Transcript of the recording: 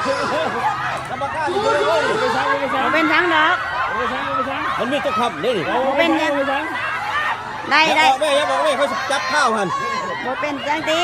ບໍ່ເປັນຫຍັງດອກ. ມັນມີຕົວຄ້ຳເດ້ນີ້. ບໍ່ເປັນຫຍັງ. ໄດ້ ໄດ້. ຢ່າບອກແມ່ ຢ່າບອກແມ່ ຂ້ອຍຊິຈັບເທ້າຫັ້ນ. ບໍ່ເປັນຫຍັງຕິ.